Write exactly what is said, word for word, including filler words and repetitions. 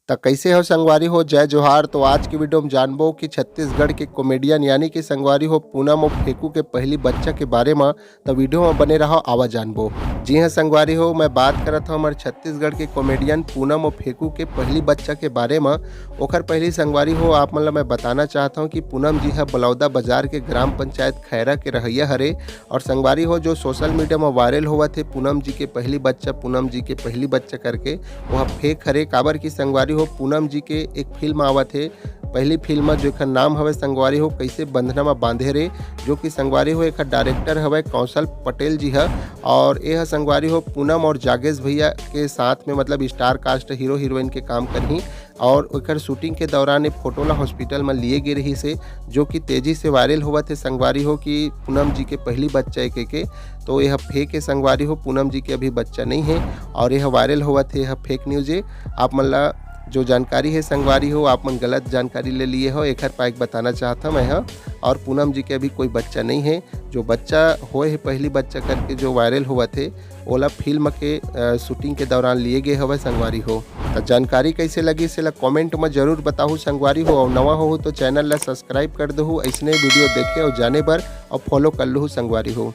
त कैसे हो संगवारी हो, जय जोहार। तो आज की वीडियो में जानबो कि छत्तीसगढ़ के कॉमेडियन यानी कि संगवारी हो पूनम और फेकू के पहली बच्चा के बारे में। त वीडियो में बने रहो, आवा जानबो। जी हाँ संगवारी हो, मैं बात करत हूँ हमारे छत्तीसगढ़ के कॉमेडियन पूनम और फेकू के पहली बच्चा के बारे में। ओखर पहली संगवारी हो, आप मन ला मैं बताना चाहता हूँ कि पूनम जी है बलौदा बाजार के ग्राम पंचायत खैरा के रहैया हरे। और संगवारी हो, जो सोशल मीडिया में वायरल होवत हे पूनम जी के पहली बच्चा, पूनम जी के पहली बच्चा करके, वह फेक हरे। काबर कि संगवारी हो, पूनम जी के एक फिल्म आवत हे, पहली फिल्म, जो एकर नाम हवे संगवारी हो कैसे बंधना में बांधे रे, जो कि संगवारी हो एकर डायरेक्टर हवे कौशल पटेल जी ह। और ये ह संगवारी हो पूनम और जागेश भैया के साथ में, मतलब स्टार कास्ट हीरो हीरोइन के काम करही। और ओकर शूटिंग के दौरान ये फोटो ला हॉस्पिटल में लिए गे रहिस हे, जो कि तेजी से वायरल होवत हे संगवारी हो कि पूनम जी के पहली बच्चा है के, के। तो यह फेक है संगवारी हो, पूनम जी के अभी बच्चा नहीं है। और यह वायरल होवत हे, यह फेक न्यूज है। आप मन ला जो जानकारी है संगवारी हो, आप मन गलत जानकारी ले लिए हो, एखर पाइक बताना चाहत हूँ मैं ह। और पूनम जी के अभी कोई बच्चा नहीं है। जो बच्चा होए है पहली बच्चा करके जो वायरल होवत हे, ओला फिल्म के अ, शूटिंग के दौरान लिए गए हवय संगवारी हो। त जानकारी कैसे लगी, सेला कमेंट में जरूर बताहू संगवारी हो। और नवा हो तो चैनल ला सब्सक्राइब कर दहू, ऐसने वीडियो देखे और जाने बर और फॉलो कर लहू संगवारी हो।